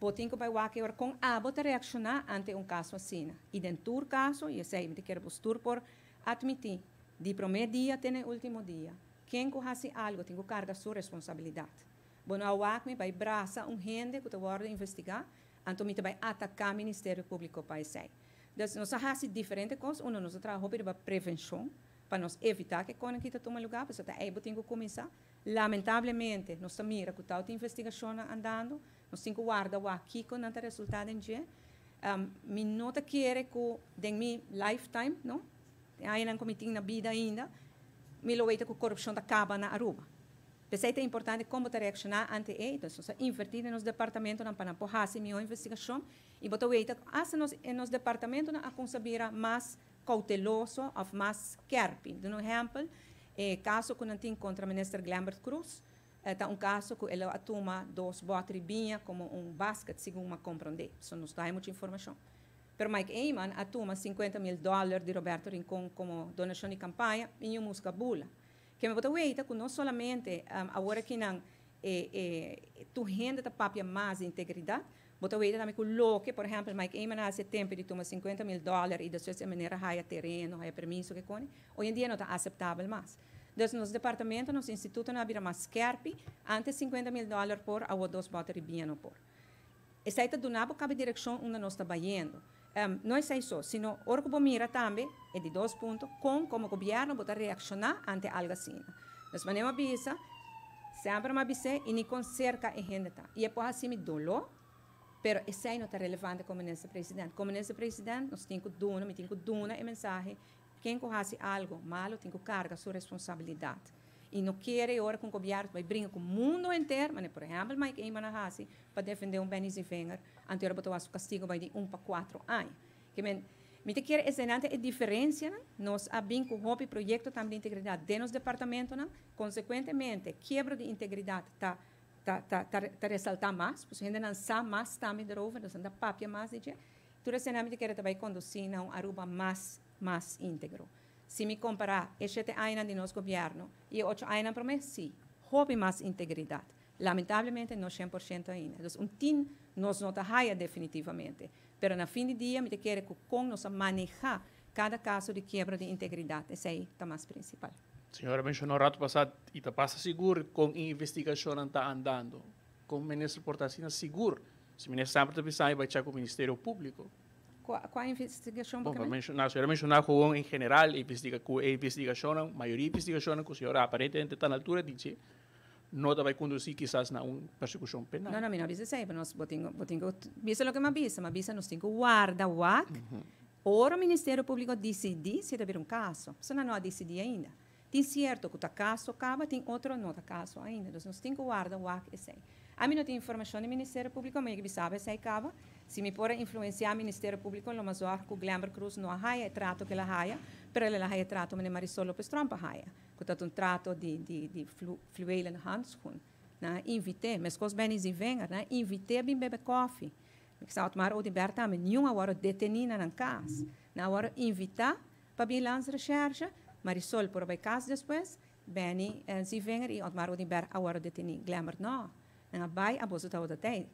bo tin ku bai wak ora kon abo ta reakshoná ante un kaso asina. I den tur kaso, i esei mi ke tur por atmití, di promé dia te último dia, ken ku hasi algu tin ku karga su responsabilidat. Bo no wak mi bai brasa un hende ku ta wòrdu investigá, anto mi bai ataká Ministerio Públiko pa esei. Dus nos a hasi diferente kos, uno nos a traha riba prevenshon, pa nos evitá ku kos aki ta tuma lugá, pasobra ta ei bo tin ku kuminsá. Lamentablemente, nos ta mira ku tal investigashon andando, nos tin ku warda wak kiko nan ta resultá den dje. Mi no ta kere ku den mi lifetime, no? Ainda ku mi tin na bida ainda, mi lo weta ku korupshon ta kaba na Aruba. P'esey ta importante con bo ta reacciona ante e, anto nos a inverti den nos departamentonan pa nan por haci miho investigacion y bo ta weta cu hasta nos nos departamentonan a cuminsa bira mas cauteloso of mas skerpi. Duna un ehempel, e caso cu nan tin contra Minister Glenbert Croes ta un caso cu el a tuma dos boter di biña como un basket, segun m'a comprende, so nos no hay mucho informacion. Pero Mike Eman a tuma 50 mil dollar di Roberto Rincon como donacion di campaña y niun musca bula. Ke mi bo ta weita ku no solamente awor aki nan e e tur hende ta papia mas di integridat, bo ta weita tambe ku loke por ehèmpel Mike Eman a hasi e tempu di tuma 50 mil dòler i despues e manera haya tereno, haya permiso ke koni, hoy en dia no ta aseptabel mas. Dus nos departamento, nos institutonan a bira mas skèrpi, antes 50 mil dòler por, awor dos bòter di biña no por. Esei ta duna bo kabe direkshon unda nos ta bayendo. No esei so, sino ora ku bo mira tambe, e di dos punto, kon komo gobièrnu bo ta reakshoná ante algu asina. Nos manera mi a bisa, semper mi a bis'é i ni kon serka e hende ta. I e por hasi mi doló, pero esei no ta relevante komo minister president. Komo minister president nos tin ku duna, mi tin ku duna e mensahe, ken ku hasi algu malu tin ku karga su responsabilidat. I no kere e ora ku un gobièrnu ta bai bringa ku mundu henter, manera por ehèmpel Mike Eman a hasi pa defendé un Benny Zievinger, anto ora bo ta wak su kastigo bai di un pa kuatro aña. Ke men, mi ta kere esei ta e diferensianan. Nos a bin ku hopi proyekto tambe di integridat den nos departamentonan. Konsekuentemente, kiebro di integridat ta ta ta ta resaltá mas, pasobra hendenan sa mas tambe derover, nos nan ta papia mas di dje. Tur eseinan mi ta kere ta bai kondusí na un Aruba mas mas íntegro. Si mi kompará e shete añanan di nos gobièrnu i e ocho añanan promé, sí, hopi mas integridat. Lamentablemente no 100% ainda. Dus un 10 nos no ta haya definitivamente. Pero na fin di dia mi ta kere ku kon nos a manehá kada kaso di kiebro di integridat, esei ta mas prinsipal. Señora menshoná rato pasá i ta pasa sigur kon e investigashonnan ta andando. Kon minister por ta asina sigur? Si minister semper ta bisa bai check ku Ministerio Públiko. Kua investigashon bo ke men? Bon, señora menshoná gewoon en general ku e investigashonnan, mayoria investigashonnan ku señora aparentemente ta na altura di dje, no ta bai kondusí kisas na un persekushon penal. No, no, mi no a bisa esei, pero nos, bo tin, bo tin ku bisa loke mi a bisa. Mi a bisa nos tin ku warda wak ora Ministerio Públiko disidí si ta bira un kaso. Pasobra nan no a disidí ainda. Tin sierto ku ta kaso kaba, tin otro no ta kaso ainda. Dus nos tin ku warda wak esei. Ami no tin informashon di Ministerio Públiko, mi a bisa bo esei kaba. Si mi por a influensiá Ministerio Públiko lo mas zòrg ku Glenbert Croes no a haya e trato ku el a haya, pero el a haya e trato manera Marisol Lopez Tromp a haya, ku ta un trato di di di fluwelen handschoen. Nan a invit'é, meskos Benny Zievinger, nan a invit'é bin bebe kòfi. Mi sa Otmar Oduber tambe, niun a wòrdu detení na nan kas. Nan a wòrdu invitá pa bin Landsrecherche, Marisol por a bai kas despues, Benny Zievinger i Otmar Oduber a wòrdu detení. Glenbert no. Nan a bai, aboso tabata tei.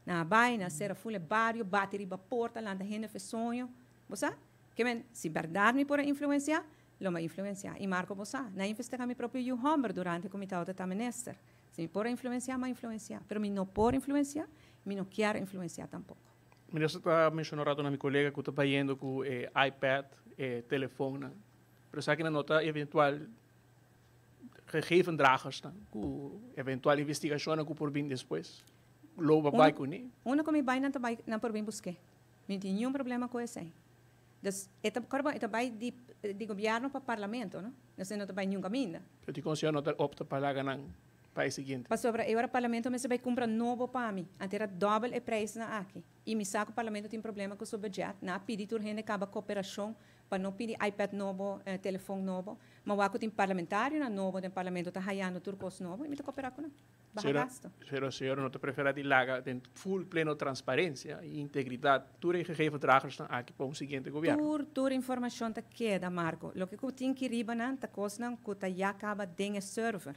Nan a bai, nan a sera ful e bario, bati riba porta, lanta hende fe soño. Bo sa? Ke men, si bèrdat mi por a influensiá, lo mi a influensiá. I Marco bo sa, nan a investigá mi propio yu hòmber durante ku mi tabata ta minister. Si mi por a influensiá, mi a influensiá. Pero mi no por influensiá, mi no kier influensiá tampoko. Minister ta menshoná rato na mi kolega ku ta bayendo ku e iPad, e telefonnan, pero esaki nan no ta eventual gegevendragersnan ku eventual investigashonnan ku por bin despues lo bo bai kuné. Unda ku mi bai nan ta bai nan por bin busk'é. Mi no tin niun problema ku esei. Dus e ta kòrda bon e ta bai di di gobièrnu pa parlamento no, dus e no ta bai niun kaminda. Pero dikon señor no ta opta pa laga nan pa e siguiente? Pasobra e ora parlamento mester bai kumpra nobo pa mi, anto era dòbel e preisnan aki. I mi sa ku parlamento tin problema ku su budget, nan a pidi tur hende kaba koperashon pa no pidi iPad nobo, telefon nobo. Ma wak ku tin parlamentarionan nobo den parlamento ta hayando tur kos nobo i mi ta koperá ku nan. Baha gasto. Pero señor no ta prefera di laga den full pleno transparencia y integridad tur e gegevendragersnan aki pa un siguiente gobierno? Tur, tur informacion ta keda, Marco. Loke cu tin ki riba nan ta cosnan cu ta ya caba den e server.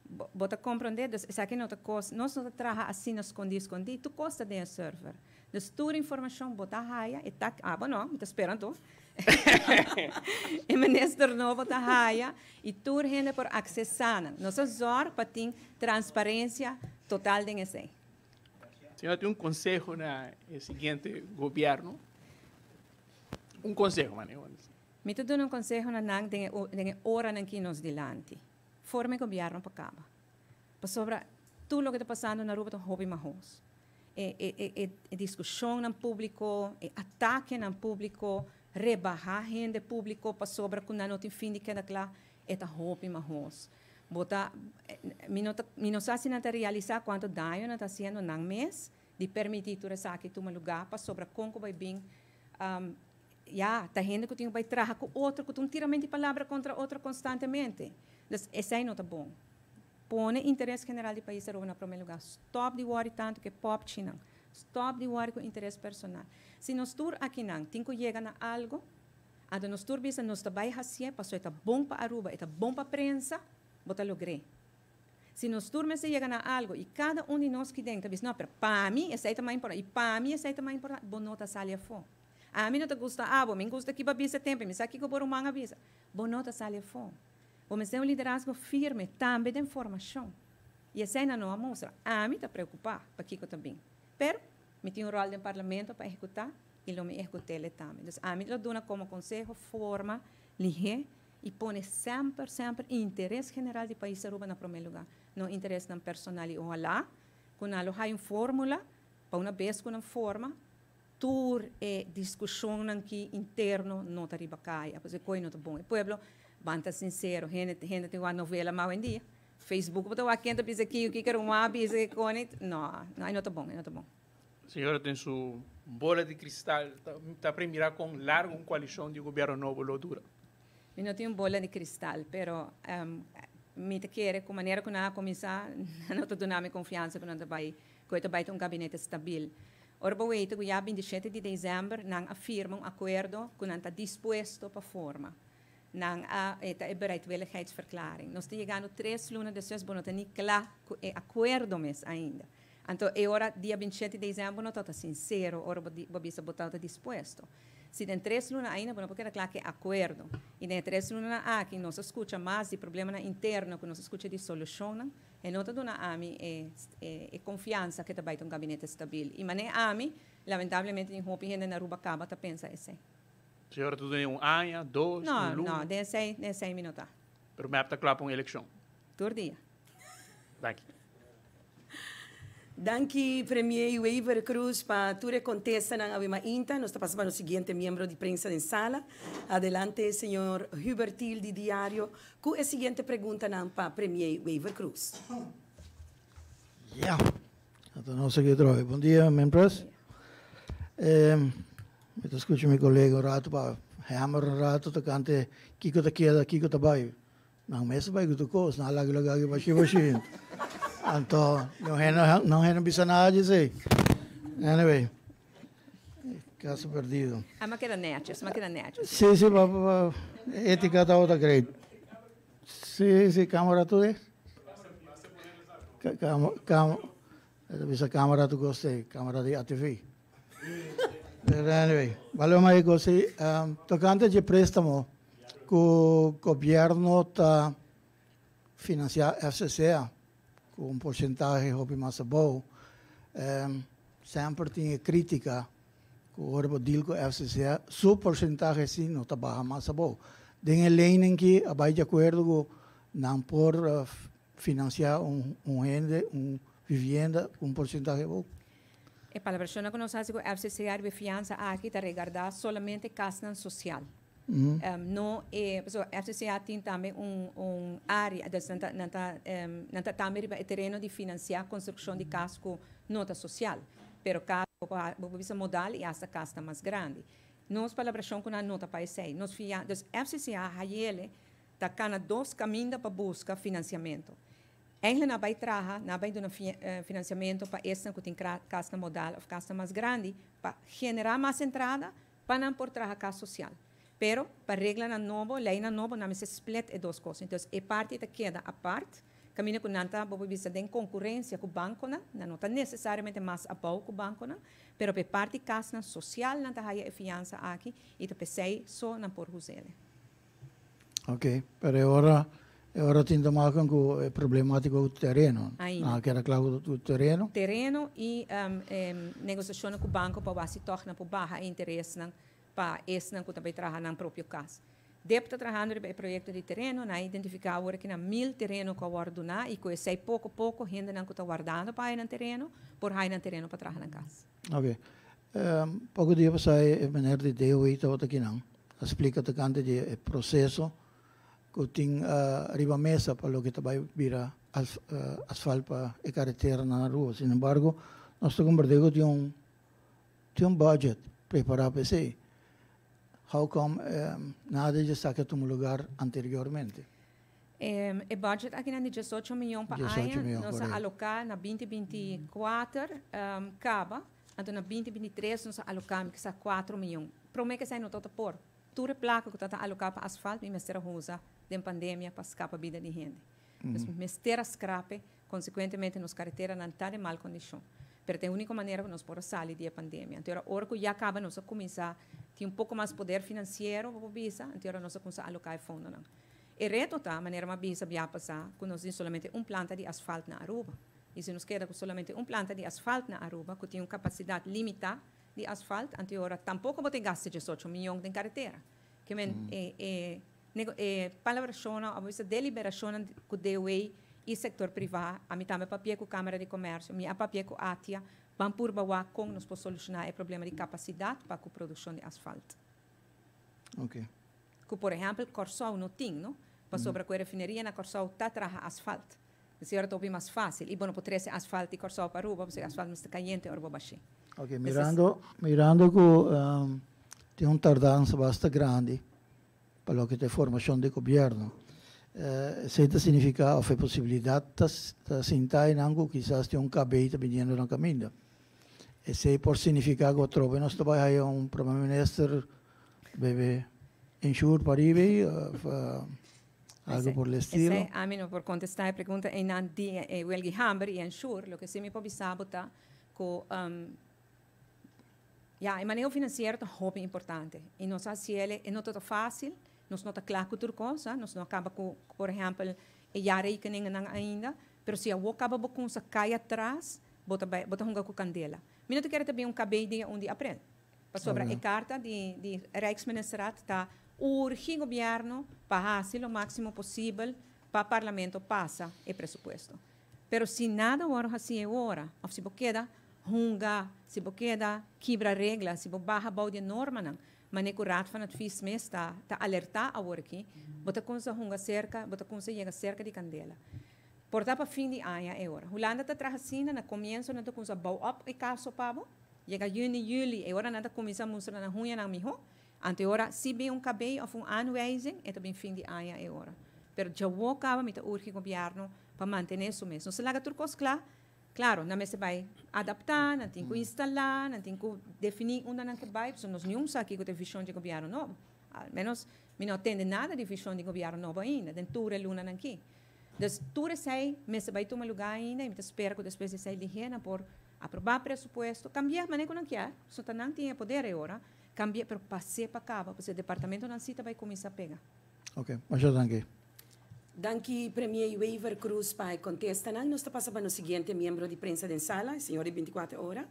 Bo, bo ta comprende? Dus esaki no ta cos, nos no ta traha asina scondi scondi, tur cos ta den e server. Dus tur informacion bo ta haya, e ta, abo no, mi ta spera anto. E minister nobo ta haya y tur hende por accesa nan. Nos a zorg pa tin transparencia total den esey. Señora tin un conseho na e siguiente gobierno? Un conseho, mane. Mi ta duna un conseho na nan den e den e oranan ki nos dilanti. Forma e gobierno pa caba. Pasobra tur loke ta pasando na Aruba ta hopi mahos. E e e e discusionnan publico, e atakenan publico, rebaha hende publico pasobra cu nan no tin fin di keda cla, e ta hopi mahos. Bo ta, mi no sa si nan ta realisa cuanto daño nan ta haciendo nan mes di permiti tur esaki tuma lugar, pasobra con cu bay bin, ya, ta hende cu tin cu bay traha cu otro, cu ta un tiramento di palabra contra otro constantemente. Dus esey no ta bon. Pone interes general di pais Aruba na prome lugar. Stop di worry tanto cu e popchinan. Stop di worry cu interes personal. Si nos tur akinan tin cu yega na algo, anto nos tur bisa nos ta bay hacié paso e ta bon pa Aruba, e ta bon pa prensa, bo ta logr'é. Si nos tur mester yega na algo y cada un di nos kiden ta bisa no, pero pa mi esey ta mas importante y pa mi esey ta mas importante, bo no ta sali afo. Ami no ta gusta abo, mi gusta kiba bisa tempo, mi sa kico bo ruman a bisa. Bo no ta sali afo. Bo mester un liderazgo firme tambe den formacion. Y esey nan no a mustra. Ami ta preocupa pa kico ta bin. Pero mi tin un rol den Parlamento pa ehecuta y lo mi ehecutele tambe. Dus ami lo duna como conseho forma lihe y pone semper, semper interes general di pais Aruba na prome lugar, no interesnan personal. Y ohala cu nan lo haya un formula pa una bes cu nan forma, tur e discusionnan ki interno no ta riba caya, pasobra e coy no ta bon. E pueblo, ban ta sincero, hende, hende tin wak novela mas awendia. Facebook bo ta wak ken ta bisa kico, kico ruman a bisa, kico coni. No, no, e no ta bon, e no ta bon. Señora tin su bola di cristal, ta premira con largo un coalicion di gobierno nobo lo dura? Mi no tin un bola di cristal, pero mi ta kere cu manera cu nan a cuminsa, nan no ta duna mi confiansa cu nan ta bay, cu e ta bay ta un gabinete stabil. Ora bo weten cu ya 27 di december nan a firma un acuerdo cu nan ta dispuesto pa forma. Nan a, e ta e bereidwilligheidsverklaring. Nos ta yegando 3 luna despues, bo no ta ni cla cu e acuerdo mes ainda. Anto e ora dia 27 di december bo no ta sincero ora bo bisa bo ta dispuesto. Si den 3 luna ainda bo no por keda cla cu e acuerdo. Y den e 3 lunanan aki nos a scucha mas di problemanan interno cu nos a scucha di solucionnan, e no ta duna ami e confiansa cu ta bay ta un gabinete stabil. Y mane ami, lamentablemente, tin hopi hende na Aruba caba ta pensa esey. Señora, ta duna un aña, dos, No, un luna? no, den esey mi no ta. Pero MEP ta cla pa un eleccion? Tur dia. Danki. Danki, Premier Wever Croes, pa tur e contestanan awe mainta. Nos ta pasa pa nos siguiente miembro di prensa den sala. Adelante, señor Hubert Thiel di Diario, cu e siguiente preguntanan pa Premier Wever Croes. Ja, anto nos aki otra vez. Bon dia, Memphis. Mi ta scucha mi colega un rato pa hammer un rato tocante kico ta keda, kico ta bay. Nan mes bay cu tur cos, nan a laga laga aki bashi bashi. Anto, no hende bisa nada di esey. Anyway, caso perdido. Ah, ma keda netjes, ma keda netjes. Si, pa, etica tabata great. Si, camera tur e? Bisa camera tur cos te, camera di ATV. Pero anyway, bale maar ik si, tocante di préstamo cu gobierno ta financia FCCA cu un porcentahe hopi mas abou, semper tin critica cu ora bo deal cu FCCA, su porcentahe si no ta baha mas abou. Den e lening ki a bay di acuerdo cu nan por financia un hende, un vivienda cu un porcentahe abou. E palabracion cu nos haci cu FCCA riba fianza aki ta regarda solamente casnan social. No, so FCCA tin tambe un area, dus nan ta tambe riba e tereno di financia construccion di cas cu no ta social, pero cas bo bisa modal y hasta cas ta mas grandi. Nos palabracion cu nan no ta pa esey. Nos fia, dus FCCA hayele ta cana dos caminda pa busca financiamento. Eigenlijk nan bay traha, nan bay duna financiamento pa esnan cu tin cas na modal of cas mas grandi, pa genera mas entrada, pa nan por traha cas social. Pero, pa reglanan nobo, leynan nobo, nan mester split e dos cos. Anto, e parti ta keda apart, caminda cu nan ta, bo bisa, den concurencia cu banconan, nan no ta necesariamente mas abou cu banconan, pero pa parti casnan social nan ta haya e fianza aki, y ta p'esey so nan por us'e. Ok, pero awor tin te maken cu e problematico cu tereno. Ainda. Ah, keda cla cu tereno. Tereno y negociacion cu banco pa wak si toch nan por baha interesnan pa esnan cu tambe traha nan propio cas. DIP ta trahando riba e proyecto di tereno, nan a identifica awor cu na 1000 tereno cu a wordo duna y cu esey poco poco hendenan cu ta wardando pa nan tereno, por haya nan tereno pa traha nan cas. Ok. Poco dia pasa e meneer di DOW tabata aki nan. A splica tocante di e proceso. Ku tin riba mesa pa loke ta bai bira asfalt pa e karetera na Aruba. Sin embargo, nos ta komprendé ku tin un budget prepará pa esei. How come nada di esaki a tuma lugar anteriormente? E budget aki ta di 18 mion pa 18 aña, mion, nos korekto. Aloká na 2024 kaba, anto na 2023 nos a aloká kisas 4 mion. Promé ku esei no ta por. Tur plaka ku ta aloká pa asfalt, mi mester usa den pandemia pa skapa bida di hende. Dus mester scrap, konsekuentemente nos karetera nan ta den mal kondishon. Pero ta e úniko manera ku nos por sali di pandemia. Anto, ora ku ya kaba, nos a kuminsá tin un poko mas poder finansiero, pa bisa, anto nos a kuminsá aloká fondo nan. E reto ta, manera m'a bisa biaha pasá, ku nos tin solamente un planta di asfalt na Aruba. I si nos keda ku solamente un planta di asfalt na Aruba, ku tin un kapasidat limitá di asfalt, anto ora tampoko bo ta gasta 18 mion den karetera. Ke men e palabrashon, a bisa deliberashon ku DOW i sektor privá, ami tambe papia ku Kámara di Komersio, mi a papia ku ATIA, ban purba wak kon nos por solushoná e problema di kapasidat pa e produkshon di asfalt. Ku, por ehèmpel, Kòrsou no tin, no? Pasobra ku e refineria na Kòrsou ta traha asfalt. Asina ta mas fásil. I bueno, por trese asfalt di Kòrsou pa Aruba, pasobra asfalt ta kayente ora bo bash'é. Ok, mirando ku tin un tardansa basta grandi pa loke ta formashon di gobièrnu, esei ta signifiká, òf e posibilidat ta sinta ku kisas tin un KB ta biniendo na kaminda. Esei por signifiká ku atrobe nos ta bai un promé minister bebe insure pariba, òf algu por el estilo? Esei, ami no por kontestá e pregunta einan di Wilgie Hamber i Ensure, loke si mi por bisa ta ku ja, e maneho finansiero ta hopi importante. I nos a hasié, e no ta fásil, nos no ta kla ku tur kos, nos no a kaba ku, por ehèmpel, e jaarrekeningen nan ainda, pero si awor kaba bo kuminsá kai atras, bo ta hunga ku kandela. Mi no ke tambe un KB dia 1 di aprel. Pasobra e karta di Rijksministerraad ta urgi gobièrnu pa hasi lo máksimo posibel pa parlamento pasa e presupuesto. Pero si nada awor asina awor, òf si bo keda hunga, si bo keda kibra regla, si bo baha bou di norma nan, manera ku Raad van Advies mes ta alertá awor aki, bo ta kuminsá hunga serka, bo ta kuminsá yega serka di kandela. Por ta pa fin di aña e ora. Hulanda ta traha asina, na komienso nan ta kuminsá bouw op e kaso pa bo, yega yüni, yüli, e ora nan ta kuminsá mustra nan huña nan mihó. Anto ora, si bin un KB òf un aanwijzing, e ta bin fin di aña e ora. Pero ya kaba mi ta urgi gobièrnu pa mantené su mes. Nos laga tur kos kla, klaro, nan mester bai adaptá, nan tin ku instalá, nan tin ku definí unda nan ke bai, so nos niun sa kiko ta e vishon di gobièrnu nobo. Al menos mi no a tende nada di vishon di gobièrnu nobo ainda, den tur e lunanan aki. Dus tur esei mester bai tuma lugá ainda i mi ta spera ku despues di esei lihé nan por aprobá presupuesto, kambia manera ku nan ke, so ta nan tin e poder e ora, kambia, pero pas'é pa kaba, pasobra departamento nan si ta bai kuminsá pega. Ok, masha danki. Danki, Premier Wever Croes, pa kontestá. Nos ta pasa pa e siguiente miembro di prensa den sala, señor di 24 ora.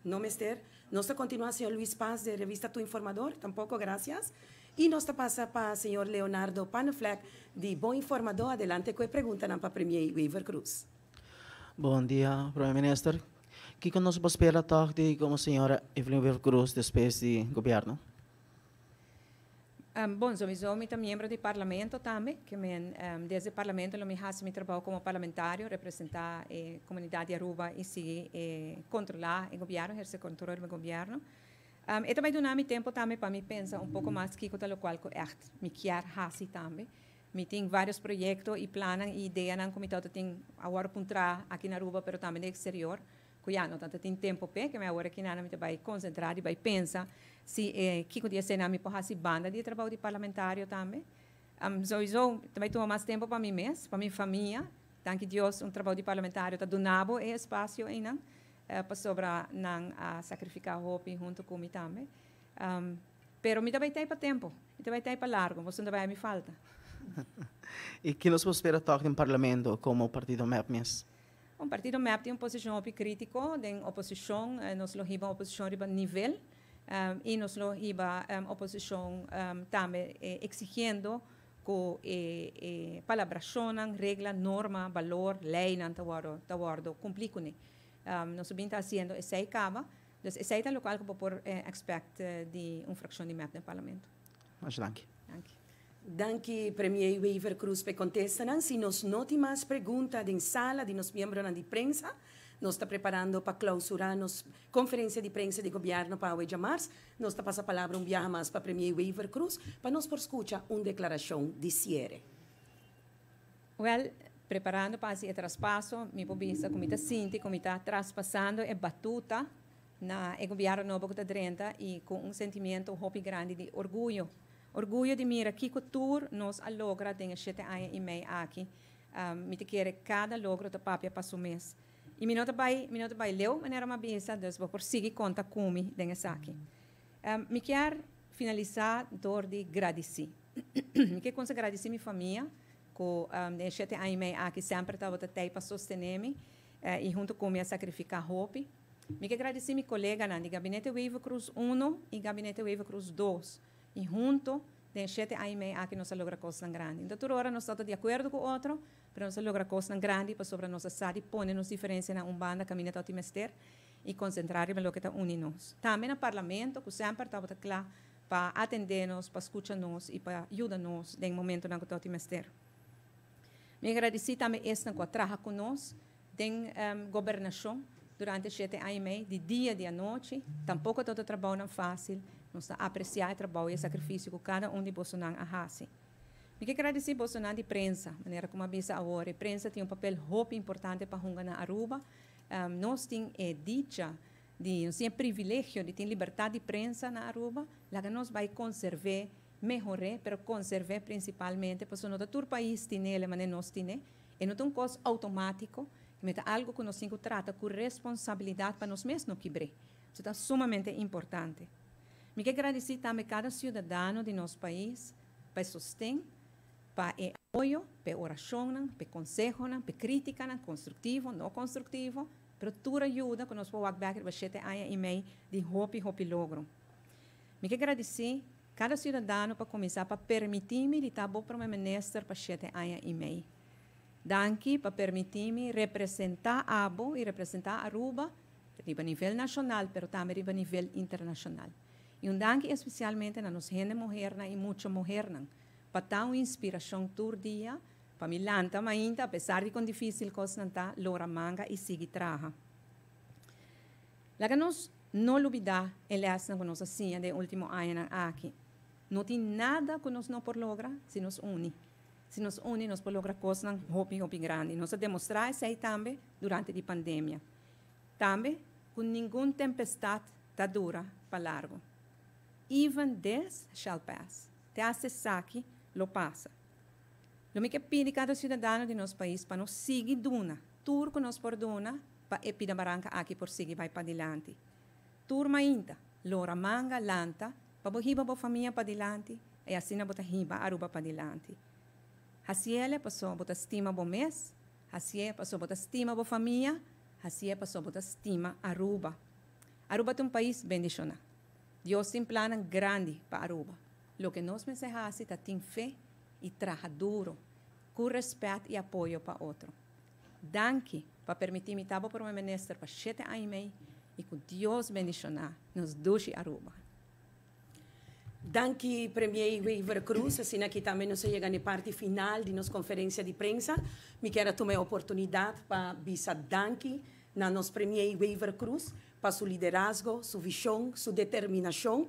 No, mister. Nos ta kontinuá, señor Luis Paz, di revista Tu Informador. Tampoko, gracias. I nos ta pasa pa señor Leonardo Paneflek, di Bon Informador. Adelante ku e pregunta pa Premier Wever Croes. Bon dia, Promé Minister. Kiko nos por spera toch di komo señora Evelyn Wever Croes despues di gobièrnu? Bon, sowieso mi ta miembro di parlamento tambe, ke men desde parlamento lo mi hasi mi trabou komo parlamentario, representá e komunidat di Aruba i sigui kontrolá e gobièrnu, ehersé kontrol di gobièrnu. E tambe duna mi tempu tambe pa mi pensa un poko mas kiko ta lokual ku echt mi ke hasi tambe. Mi tin vários proyekto i plan i idea ku mi tin awor puntrá aki na Aruba, pero tambe den eksterior. Ku ya no tantu tin tempu p'e, ke mi awor aki nan mi bai konsentrá i bai pensa si kiko di esei mi por hasi banda di trabou di parlamentario tambe. Sowieso tambe tuma mas tempu pa mi mes, pa mi famia. Danki Dios, un trabou di parlamentario ta duna bo e espasio einan, pasobra nan a sakrifiká hopi huntu ku mi tambe. Pero mi tambe tin pa tempu, mi tambe tin pa largu, bo no bai mi falta. I kiko nos por spera toch den parlamento komo partido MEP mes? Un partido MEP tin un posishon hopi krítiko, den oposishon, nos lo hiba oposishon riba nivel, i nos lo hiba oposishon tambe eksigiendo ku palabrashon, regla, norma, balor, lei ta wòrdu kumplí kuné. Nos ta hasiendo esei kaba, dus esei ta lokual ku por expect di un frakshon di MEP den parlamento. Masha danki. Danki. Danki, Premier Wever Croes, pa contesta. Si nos no tin mas pregunta den sala di nos miembronan di prensa, nos ta preparando pa clausura nos conferencia di prensa di gobierno pa diamars. Nos ta pasa palabra un biaha mas pa Premier Wever Croes pa nos por scucha un declaracion di ciere. Well, preparando pa e traspaso, mi por bisa con ta sinti, con ta traspasando e batuta na e gobierno nobo cu ta drenta y cu un sentimento hopi grandi di orguyo. Orguyo di mira kico tur nos a logra den 7 aña y mei aki. Mi ta kere cada logro ta papia pa su mes. Y mi no ta bay, mi no ta bay leu, manera m'a bisa, dus bo por sigui conta cu mi den esaki. Mi kier finalisa door di gradici. Mi kier gradici mi famia, cu den 7 aña y mei aki semper tabata tey pa sostene mi y hunto cu mi a sacrifica hopi. Mi kier gradici mi coleganan di Gabinete Wever Croes 1 y Gabinete Wever Croes 2. Y hunto, den 7 aña y mei aki nos a logra cos grandi. Anto, tur ora nos ta di acuerdo cu otro, mas nos a logra cos grandi pasobra nos sa di pone nos diferencia na un banda caminda ta mester y concentra riba loke ta uni nos. Tambe na parlamento, cu semper tabata cla pa atende nos, pa scucha nos y pa yuda nos den momentonan cu ta mester. Mi ta gradici tambe esnan cu a traha cu nos den gobernacion durante 7 aña y mei, di dia di anochi, tampoco tur trabou no ta facil, nos ta aprecia e trabou y sacrificio cu cada un di boso a haci. Mi kier gradici boso di prensa, manera con m'a bisa awor, prensa tin un papel hopi importante pa hunga na Aruba. Nos tin e dicha di, nos tin privilegio di tin libertad di prensa na Aruba, laga nos bay conserva, mehora, pero conserva principalmente, pasobra no tur pais tin, mas nos tin, y no ta un cos automatico, mas ta algo cu nos tin cu trata cu responsabilidad pa nos mes no kibra. Esey ta sumamente importante. Mi kier gradici tambe cada ciudadano di nos pais pa sosten, pa apoyo, pa oracion, pa conseho, pa critica, constructivo, no constructivo, pero tur ayuda cu nos por back 7 aña y mei di hopi hopi logro. Mi kier gradici cada ciudadano pa cuminsa pa permiti mi di ta prome minister pa 7 aña y mei. Danki pa permiti mi representa abo y representa Aruba na nivel nacional, pero tambe na nivel internacional. Y un danki especialmente na nos hende muher y mucha muher, pa ta un inspiracion tur dia, pa mi lanta ainda, apesar di con dificil cos ta, lora manga y sigui traha. Laga nos no lubida e les cu nos a siña den ultimo aña aki. No tin nada cu nos no por logra si nos uni. Si nos uni, nos por logra cos hopi hopi grandi. Nos a demostra esey tambe durante e pandemia. Tambe, cu ningun tempestad ta dura pa largo. Even this shall pass. Te hasta esaki lo pasa. Lo mi kier pidi cada ciudadano di nos pais pa nos sigui duna, tur cu nos por duna, pa e pida baranca aki por sigui bay padilanti. Tur mainta, lora manga, lanta, pa bo hiba bo famia padilanti, y asina bo ta hiba Aruba padilanti. Haci'e paso bo ta stima bo mes, haci'e paso bo ta stima bo famia, haci'e paso bo ta stima Aruba. Aruba ta un pais bendiciona. Dios tin plan grandi pa Aruba. Loke nos mester haci ta tin fe y traha duro, cu respet y apoyo pa otro. Danki pa permiti mi ta prome minister pa 7 aña y mei y cu Dios bendiciona nos dushi Aruba. Danki, Premier Wever Croes. Asina aki tambe nos a yega na parti final di nos conferencia di prensa. Mi kier tuma e oportunidad pa bisa danki na nos Premier Wever Croes pa su liderazgo, su vision, su determinacion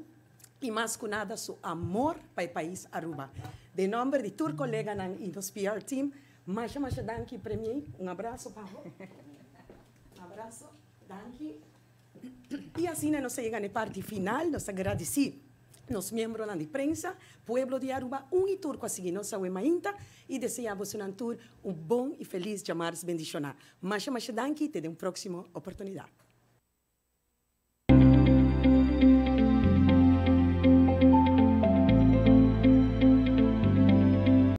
y mas cu nada su amor pa e pais Aruba. Den nomber di tur colega y nos PR team, masha masha danki, Premier. Un abraso pa bo. Abraso. Danki. Y asina nos a yega na parti final, nos ta gradici nos miembronan di prensa, pueblo di Aruba, un y tur cu a sigui nos mainta y desea boso tur un bon y feliz diamars bendiciona. Masha masha danki, te un proximo oportunidad.